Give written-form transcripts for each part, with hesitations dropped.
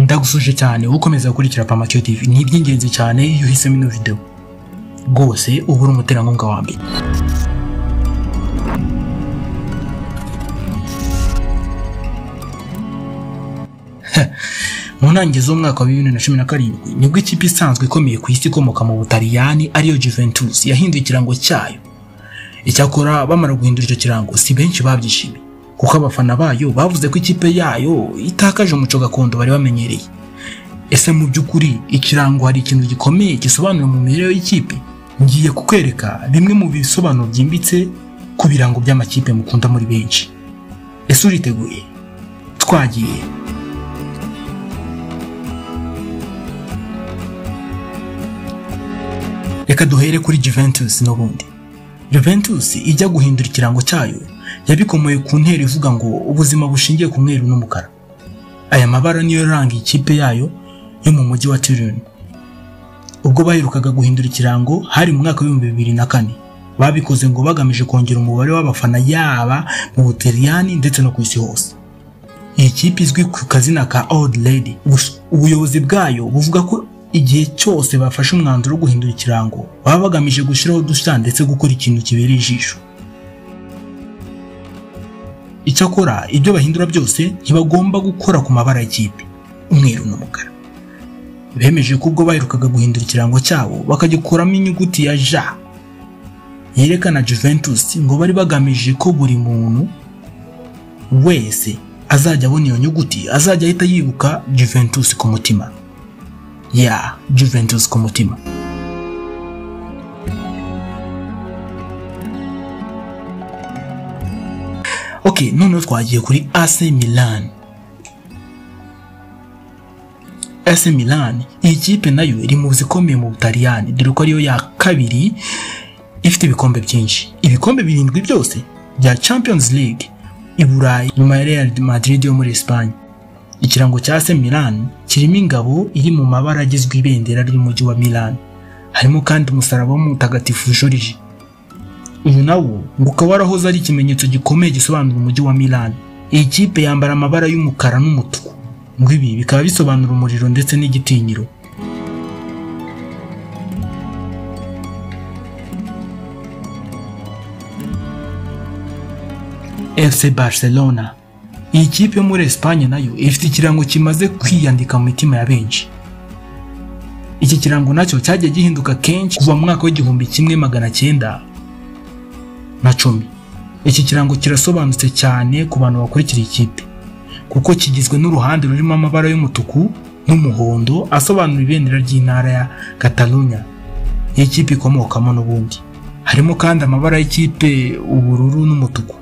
Ndagusuje cyane ukomeza gukurikira Pamatio TV. Ni iby'ingenzi cyane iyo uhisemo ino video. Rwose uba uri umuterankunga wa mbere. Mu ntangiriro z'umwaka wa 2017 nibwo ikipe isanzwe ikomeye ku isi ikomoka mu Butaliyani ariyo Juventus yahinduye ikirango cyayo. Icyakora bamara guhindura icyo kirango si benshi babyishimiye, kuko abafana bayo bavuze ko ikipe yayo itakaje umuco gakondo bari bamenyereye. Ese mu by'ukuri ikirango hari ikintu gikomeye gisobanura mu mibereho y'ikipe? Ngiye kukwereka bimwe mu bisobanuro byimbitse ku birango by'amakipe mukunda muri benshi. Ese uriteguye? Twagiye. Reka duhere kuri Juventus n'ubundi. Juventus ijya guhindura ikirango cyayo yabikomoye ku ntero ivuga ngo ubuzima bushingiye ku mweru n'umukara. Aya mabara niyo yaranga ikipe yayo yo mu mujyi wa Turin. Ubwo baherukaga guhindura ikirango hari mu mwaka w'ibihumbi 2004. Babikoze ngo bagamije kongera umubare w'abafana yaba mu Butaliyani ndetse no ku isi hose. Iyi kipe izwi ku kazina ka Old Lady. Ubuyobozi bwayo buvuga ko igihe cyose bafashe umwanzuro wo guhindura ikirango baba bagamije gushyiraho udushya ndetse gukora ikintu kibereye ijisho. Icyakora ibyo bahindura byose ntibagomba gukora ku mabara y'ikipe, umweru n'umukara. Bemeje ko ubwo baherukaga guhindura ikirango cyabo bakagikuramo inyuguti ya J yerekana Juventus, ngo bari bagamije ko buri muntu wese azajya abona iyo nyuguti azajya ahita yibuka Juventus ku mutima. Ya Juventus ku mutima. Okay, noneho twagiye kuri AC Milan. AC Milan, iyi kipe nayo iri mu zikomeye mu Butaliyani, dore ko ariyo ya kabiri ifite ibikombe byinshi. Ibikombe 7 byose bya Champions League i Burayi nyuma ya Real Madrid yo muri Espagne. Ikirango cya AC Milan kirimo ingabo iri mu mabara agizwe ibendera ry'umujyi wa Milan. Harimo kandi umusaraba w'umutagatifu George. Uyu nawo ngo ukaba warahoze ari ikimenyetso gikomeye gisobanura umujyi wa Milan. Iyi kipe yambara amabara y'umukara n'umutuku, ngo ibi bikaba bisobanura umuriro ndetse n'igitinyiro. FC Barcelona, iyi kipe yo muri Espagne nayo ifite ikirango kimaze kwiyandika mu mitima ya benshi. Iki kirango nacyo cyagiye gihinduka kenshi kuva mu mwaka w'igihumbi 1910. Iki kirango kirasobanutse cyane ku bantu bakurikira ikipe, kuko kigizwe n'uruhande rurimo amabara y'umutuku n'umuhondo asobanura ibendera ry'intara ya Catalunya iyi kipe ikomokamo n'ubundi. Harimo kandi amabara y'ikipe ubururu n'umutuku.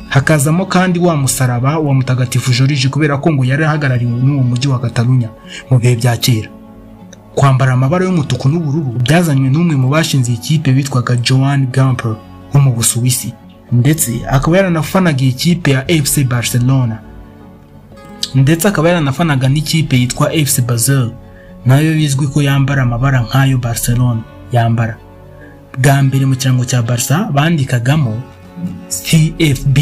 Hakazamo kandi wa musaraba wa mutagatifu George, kubera ko ngo yari ahagarariwe n'uwo mujyi wa Catalunya mu bihe bya kera. Kwambara amabara y'umutuku n'ubururu byazanywe n'umwe mu bashinze ikipe witwaga Joan Gamper wo mu Busuwisi, ndetse akaba yaranafanaga ikipe ya FC Barcelona, ndetse akaba yaranafanaga n'ikipe yitwa FC Basel nayo bizwi ko yambara amabara nk'ayo Barcelona yambara. Bwa mbere mu kirango cya Barca bandikagamo CFB,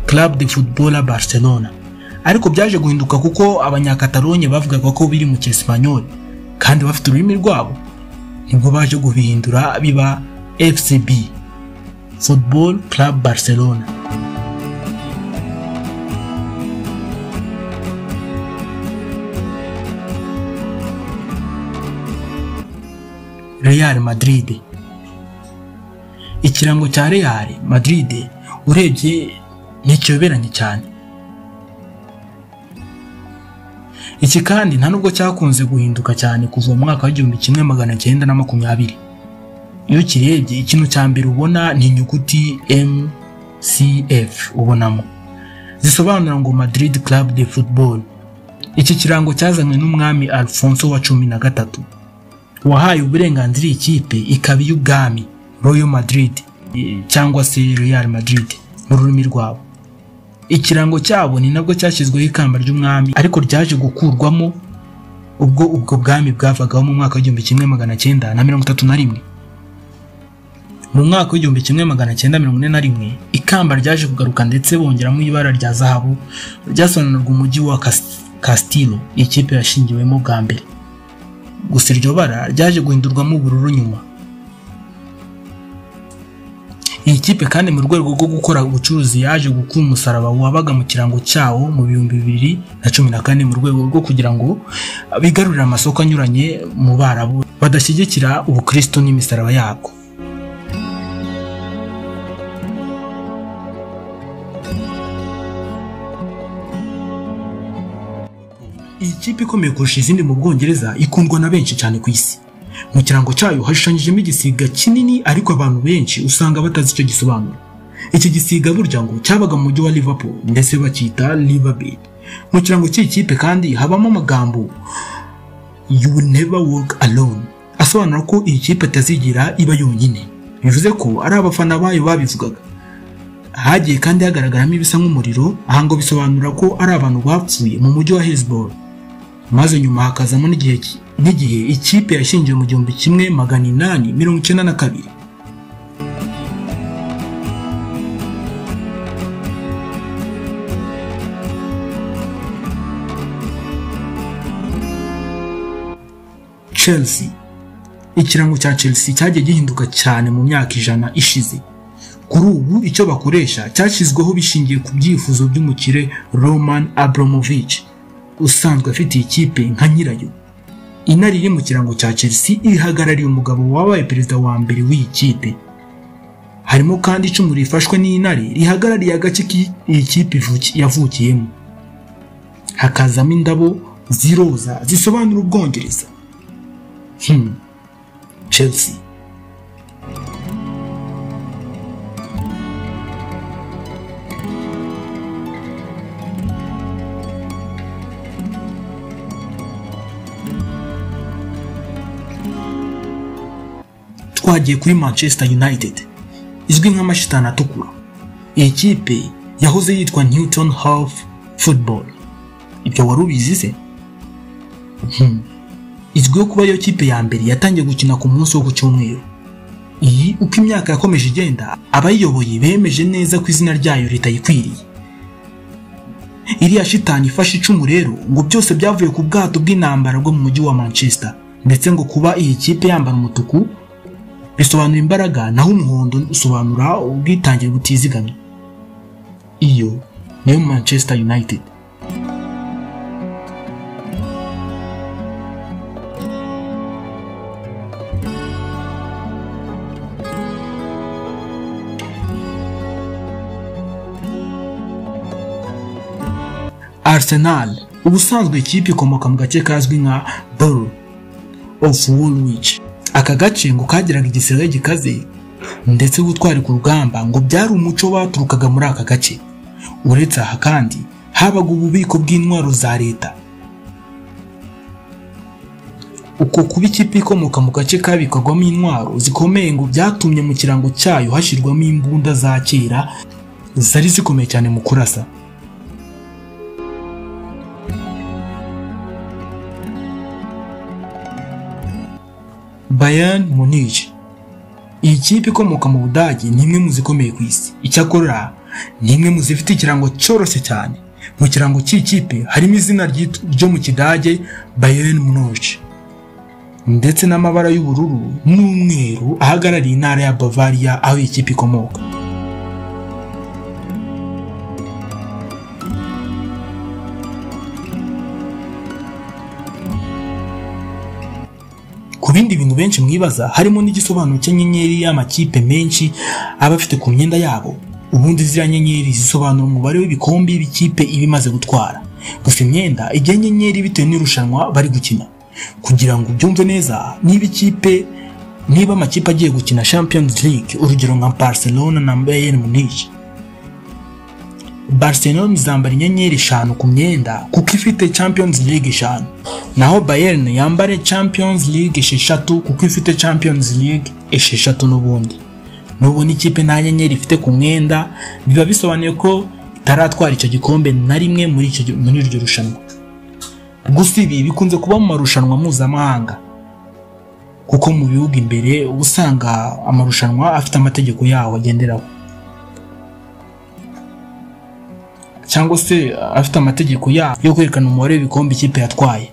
Club de Football Barcelona, ariko byaje guhinduka kuko abanyakatalonye bavugaga ko biri mu Cyesipanyol kandi bafite ururimi rwabo, nibwo baje guhindura biba FCB, Football Club Barcelona. Real Madrid. Ikirango cya Real Madrid urebye ntikiyoberanye cyane. Iki kandi nta nubwo cyakunze guhinduka cyane kuva mu mwaka w'igihumbi 1920. Iyo kirebye ikintu cya mbere ubona ni inyuguti MCF ubonamo, zisobanura ngo Madrid Club de Football. Iki kirango cyazanywe n'umwami Alfonso wa 13 wahaye uburenganzira ikipe ikaba iy'ubwami Royal Madrid cyangwa se Real Madrid mu rurimi rwabo. Ikirango cyabo ni nabwo cyashyizweho ikamba ry'umwami, ariko ryaje gukurwamo ubwo bwami bwavagaho mu mwaka w'igihumbi 1931. Mu mwaka w'igihumbi 1941 ikamba ryaje kugaruka ndetse bongeramo ibara rya zahabu ryasobanurwa umujyi wa Castillo ikipe yashingiwemo bwa mbere. Gusa iryo bara ryaje guhindurwamo ubururu nyuma. Iyi kipe kandi mu rwego rwo gukora ubucuruzi yaje gukura umusaraba wabaga mu kirango cyawo mu 2014 mu rwego rwo kugira ngo bigarurire amasoko anyuranye mu Barabu badashyigikira ubukristo n'imisaraba yabwo. Iyi kipe ikomeye kurusha izindi mu Bwongereza ikundwa na benshi cyane ku isi. Mu kirango cyayo hashushanyijemo igisiga kinini, ariko abantu benshi usanga batazi icyo gisobanura. Iki gisiga burya ngo cyabaga mu mujyi wa Liverpool ndetse bakita Liverpool. Mu kirango cy'iyi kipe kandi habamo amagambo "You will never walk alone", asobanura ko iyi kipe itazigira iba yonyine. Bivuze ko ari abafana bayo babivugaga. Hagiye kandi hagaragaramo ibisa nk'umuriro, aha ngo bisobanura ko ari abantu bapfuye mu mujyi wa Hillsborough. Maze nyuma hakazamo n'igihe ikipe yashingiwe mu 1892. Chelsea. Ikirango cya Chelsea cyagiye gihinduka cyane mu myaka 100 ishize. Kuri ubu icyo bakoresha cyashyizweho bishingiye ku byifuzo by'umukire Roman Abramovich usanzwe afite ikipe nka nyirayo. Intare iri mu kirango cya Chelsea ihagarariye umugabo wabaye perezida wa mbere w'iyi kipe. Harimo kandi icumu rifashwe n'intare rihagarariye agace iyi kipe yavukiyemo. Hakazamo indabo z'iroza zisobanura Ubwongereza. Chelsea. Twagiye kuri Manchester United izwi nk'amashitani atukura. Iyi kipe yahoze yitwa Newton Half Football. Ibyo wari ubizi se? Izwiho kuba yo kipe ya mbere yatangiye gukina ku munsi wo ku cyumweru. Iyi uko imyaka yakomeje igenda, abayiyoboye bemeje neza ko izina ryayo ritayikwiriye. Iriya shitani ifashe icumu rero ngo byose byavuye ku bwato bw'intambara bwo mu mujyi wa Manchester, ndetse ngo kuba iyi kipe yambara umutuku bisobanura imbaraga, naho umuhondo usobanura ubwitange butizigamye. Iyo niyo Manchester United. Arsenal ubusanzwe ikipe ikomoka mu gace kazwi nka Borough of Woolwich. Aka gace ngo kagiraga igisirikare gikaze ndetse gutwara ku rugamba ngo byari umuco baturukaga muri aka gace. Uretse aha kandi habaga ububiko bw'intwaro za leta. Uko kuba ikipe ikomoka mu gace kabikwagwamo intwaro zikomeye ngo byatumye mu kirango cyayo hashyirwamo imbunda za kera zari zikomeye cyane mu kurasa. Bayern Munich. Iyi kipe ikomoka mu Budage ni imwe mu zikomeye ku isi. Icyakora ni imwe mu zifite ikirango cyoroshye cyane. Mu kirango cy'iyi kipe harimo izina ryo mu Kidage Bayern Munich ndetse n'amabara y'ubururu n'umweru ahagarariye intara ya Bavaria aho iyi kipe ikomoka. Ku bindi bintu benshi mwibaza harimo n'igisobanuro cy'inyenyeri y'amakipe menshi aba afite ku myenda yabo. Ubundi ziriya nyenyeri zisobanura umubare w'ibikombe b'ikipe iba imaze gutwara. Gusa imyenda ijya nyenyeri bitewe n'irushanwa bari gukina. Kugira ngo ubyumve neza, niba amakipe agiye gukina Champions League, urugero nka Barcelona na Bayern Munich, Barcelona izambara inyenyeri 5 ku myenda kuko ifite Champions League 5, naho Bayern yambare Champions League 6 kuko ifite Champions League 6 n'ubundi. Nubona ikipe nta nyenyeri ifite ku mwenda biba bisobanuye ko itaratwara icyo gikombe na rimwe muri iryo rushanwa. Gusa ibi bikunze kuba mu marushanwa mpuzamahanga, kuko mu bihugu imbere usanga amarushanwa afite amategeko yawo agenderaho. cyangwa se afite amategeko yayo yo kwerekana umubare w'ibikombe ikipe yatwaye.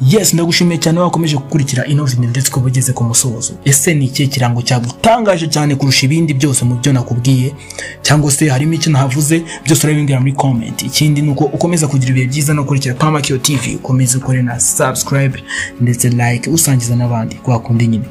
Yes, ndagushimiye cyane wakomeje gukurikira ino video ndetse ukaba ugeze ku musozo. Ese ni ikihe kirango cyagutangaje cyane kurusha ibindi byose mu byo nakubwiye, cyangwa se harimo icyo nahavuze? Byose urabimbwira muri comment. Ikindi ni uko ukomeza kugira ibihe byiza no gukurikira Pamakio TV, ukomeze ukore na subscribe ndetse like, usangiza n'abandi kwa kundi nyine.